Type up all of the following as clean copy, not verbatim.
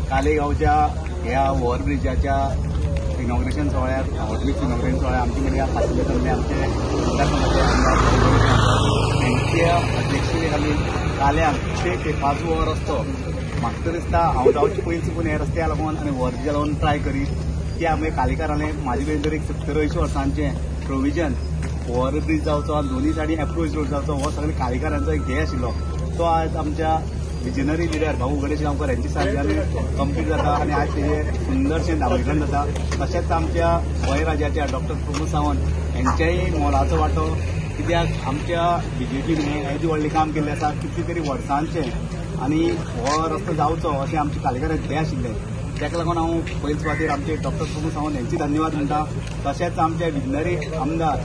कालेगांवच्या ह्या ओव्हरब्रिजाच्या inauguration सोहळ्याक, hot mix inauguration सोहळ्याक आमचे मदीं आशिल्ले सगळे आमचे मतदारसंघाचे आमदार हेंच्या अध्यक्षतेखाली काल्याक ते तेपाचो हो रस्तो म्हाका तर दिसता हांव जावचे पयलीं चुकून हे रस्त्या लागून आनी ओव्हरब्रिजा लागून ट्राय करीत की आमी कालेकारांले म्हाजे कडेन तर एक 70-80 वर्सांचें प्रोविजन ओव्हरब्रीज जावचो आनी दोनूय सायडीन एप्रोच रोड जावचो हो सगळे कालेकारांचो एक ध्येय आशिल्लो. तो आज आमच्या विजनरी लिडर भाऊ गणेश गांवकर यांच्या सारक्यान कंप्लीट जाता आनी आज तेजें सुंदरशें डांबरीकरण जाता. तशेंच आमच्या गोंय राज्याच्या डॉक्टर प्रमोद सावंत हेंच्याय मोलाचो वांटो, कित्याक आमच्या बीजेपीन हें येदें व्हडलें काम केल्लें आसा कितले तरी वर्सांचें आनी हो रस्तो जावचो अशें आमचे कालेकारांक ध्येय आशिल्लें. ताका लागून हांव पयले सुवातेर आमचे डॉक्टर प्रमोद सावंत हेंचे धन्यवाद म्हणटा. तशेंच आमचे विजनरी आमदार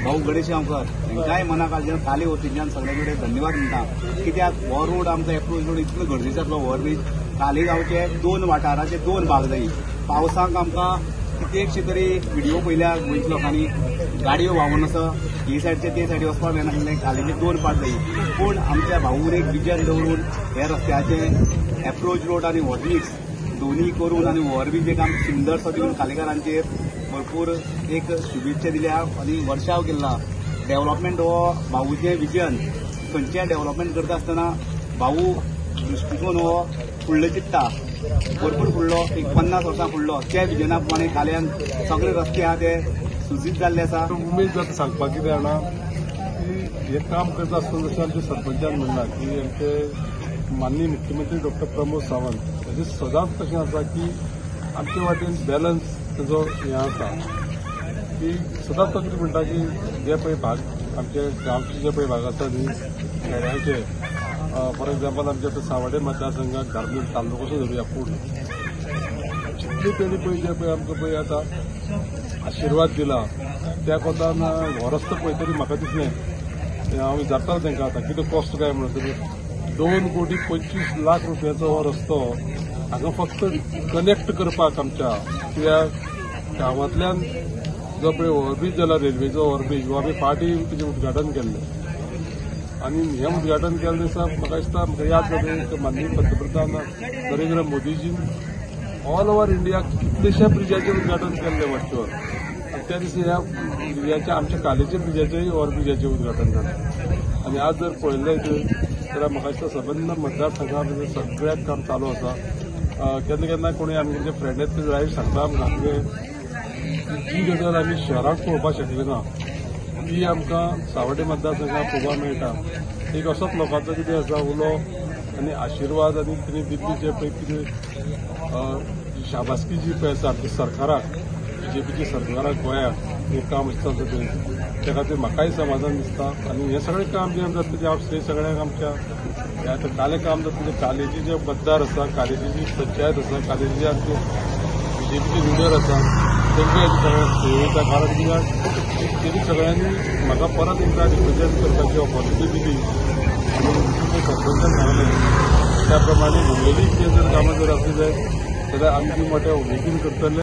भाऊ गणेश गांवकर हेंकांय मना काळजान काले वतीच्यान सगळे कडेन धन्यवाद म्हणटा, कित्याक हो रोड आमचो एप्रोच रोड इतलो गरजेचो आसलो. ओव्हरब्रीज कालेगांवचे दोन वाठाराचे दोन भाग जाय. पावसाक आमकां कितलेशे तरी व्हिडिओ पळयल्या गोंयच्या लोकांनी, गाडयो व्हांवून आसा ही सायडचे ते सायडी वचपाक मेळनासलें, कालेचे दोन पार्ट जाय. पूण आमच्या भाऊन एक विजन दवरून हे रस्त्याचे एप्रोच रोड आनी हॉटमिक्स दोन्ही करून आनी ओव्हरब्रिज काम सुंदरसो दिवन कालेकारांचेर भरपूर एक शुभेच्छा दिल्या आनी वर्षाव केल्ला. डेव्हलपमेंट हो भाऊचें विजन, खंयचें डेव्हलपमेंट करता आसतना भाऊ दृश्टिकोन हो फुडलो चिंत्ता, भरपूर फुडलो एक 50 वर्सां फुडलो त्या विजना प्रमाणे काल्यान सगळे रस्ते आहा ते सुजीत जाल्ले आसा. उमेद जाता सांगपाक कितें जाणा की हें काम करता आसतना जशें आमच्या सरपंचान म्हणलां की आमचे माननीय मुख्यमंत्री डॉक्टर प्रमोद सावंत हेजें सदांच कशें आसा की आमचे वाटेन बॅलन्स तेजो हें आसा की सदांच तो कितें म्हणटा की जे पळय भाग आमचे गांवचे जे पळय भाग आसा न्ही खेड्यांचे, फॉर एग्जाम्पल आमच्या आतां सावडे मतदारसंघाक धार्मीक तालुको कसो धरुया पूर्ण जितले तेणी पळय जे पळय आमकां पळय आतां आशिर्वाद दिला त्या कोतान हो रस्तो पळय तरी म्हाका दिसलें हांव विचारतालो तांकां आतां कितें कॉस्ट काय म्हणून तरी 2,25,00,000 रुपयाचो हो रस्तो हांगा फक्त कनेक्ट करपाक आमच्या कित्याक गांवांतल्यान जो पळय ओव्हरब्रीज जाला रेल्वेचो ओव्हरब्रीज हो आमी फाटीं तेजें उद्घाटन केल्लें आनी हें उद्घाटन केल्लें दिसा म्हाका दिसता म्हाका याद जाता माननीय पंतप्रधान नरेंद्र मोदीजीन ऑल ओव्हर इंडिया कितलेशे ब्रिजाचें उद्घाटन केल्लें वर्च्युअल आनी त्या दिसा ह्या ब्रिजाचें आमच्या कालेच्या ब्रिजाचेंय ओव्हरब्रिजाचें उद्घाटन जालें. आनी आज जर पळयलें जाल्यार म्हाका दिसता सबंद मतदारसंघा सगळ्याक काम चालू आसा. केन्ना केन्ना कोणी आमचे फ्रेंड येता ते लायव्ह सांगता आमकां जी गजाल आमी शहराक पळोवपाक शकले ना ती आमकां सावडे मतदारसंघात पळोवपाक मेळटा. एक असोच लोकांचो कितें आसा उलो आनी आशिर्वाद आनी तेणी दिल्ली जे पळय कितें शाबासकी जी पळय आसा आमच्या सरकाराक, बीजेपीच्या सरकाराक गोंयाक हें काम अशें चलता तें त्या खातीर म्हाकाय समाधान दिसता. आनी हें सगळें काम जें जाता तेजें हांव श्रेय सगळ्यांक आमच्या हें आतां कालें काम जाता तेजें कालेची जे मतदार आसा, कालेची जी पंचायत आसा, कालेची जे आमचे बीजेपीचे लिडर आसा तांकां हेजें सगळें श्रेय वयता. कारण कित्याक तेणी सगळ्यांनी म्हाका परत एकदां रिप्रेझेंट करपाची ऑपॉर्च्युनिटी दिली आनी सरपंचान सांगलें त्या प्रमाणे उरलेली कितें जर कामां जर आसली जायत जाल्यार आमी ती मोठ्या उमेदीन करतले.